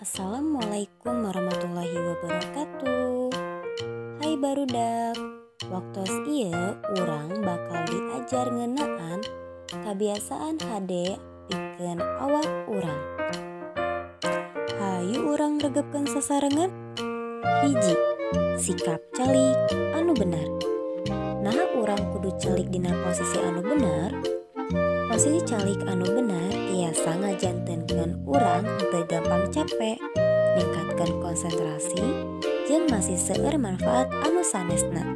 Assalamualaikum warahmatullahi wabarakatuh. Hai barudak, waktos ieu urang bakal diajar ngeunaan kabiasaan hade pikeun awak urang. Hayu urang regepkeun sasarengan. 1. Sikap calik anu bener. Naha urang kudu calik dina posisi anu bener? Posisi calik anu bener tiasa ngajantenkeun urang henteu gampang cape, ningkatkeun konsentrasi, jeung masih seueur manfaat anu sanesna.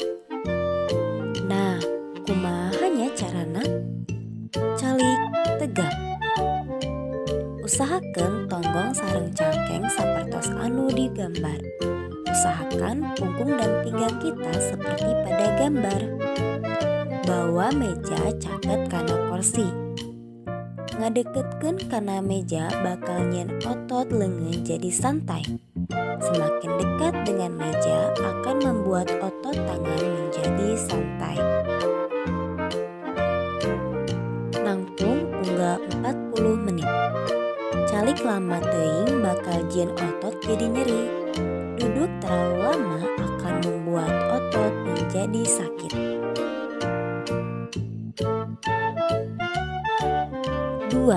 Nah, kumaha nya carana? Calik tegap. Usahakeun tonggong sareng cangkeng sapertos anu digambar. Usahakan punggung dan pinggang kita seperti pada gambar. Bawa meja caket kana korsi. Ngadeketkeun kana meja bakal nyieun otot leungeun jadi santai. Semakin dekat dengan meja akan membuat otot tangan menjadi santai. Nangtung unggal 40 menit. Calik lama teuing bakal jieun otot jadi nyeri. Duduk terlalu lama akan membuat otot menjadi sakit. 2.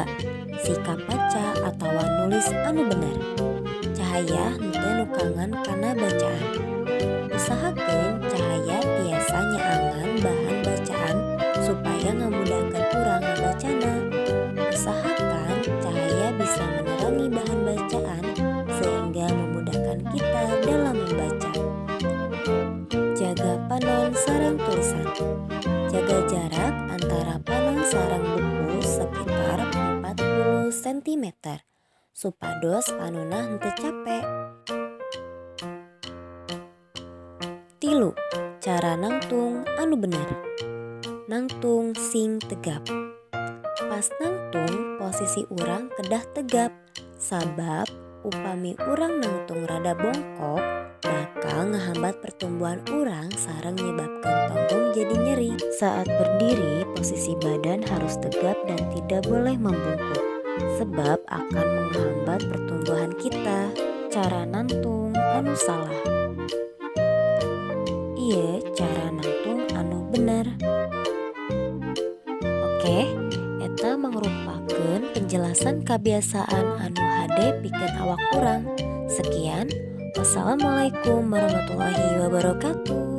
Sikap maca atawa nulis anu bener. Cahaya henteu nukangan kana bacaan. Usahakeun cahaya tiasa nyaangan bahan bacaan supaya ngamudahkeun urang ngabacana. Usahakan cahaya bisa menerangi bahan bacaan sehingga memudahkan kita dalam membaca. Jaga panon sareng tulisan. Jaga jarak antara panon sareng buku sekitar 40 cm supados panonna henteu cape. 3. Cara nangtung anu bener. Nangtung sing tegap. Pas nangtung posisi urang kedah tegap, sabab upami urang nangtung rada bongkok bakal ngahambat pertumbuhan urang sareng nyebabkeun tonggong jadi nyeri. Saat berdiri, posisi badan harus tegap dan tidak boleh membungkuk, sebab akan menghambat pertumbuhan kita. Cara nangtung anu salah. Ieu cara nangtung anu bener. Oke, eta mangrupakeun penjelasan kabiasaan anu hade pikeun awak urang. Sekian, wassalamualaikum warahmatullahi wabarakatuh.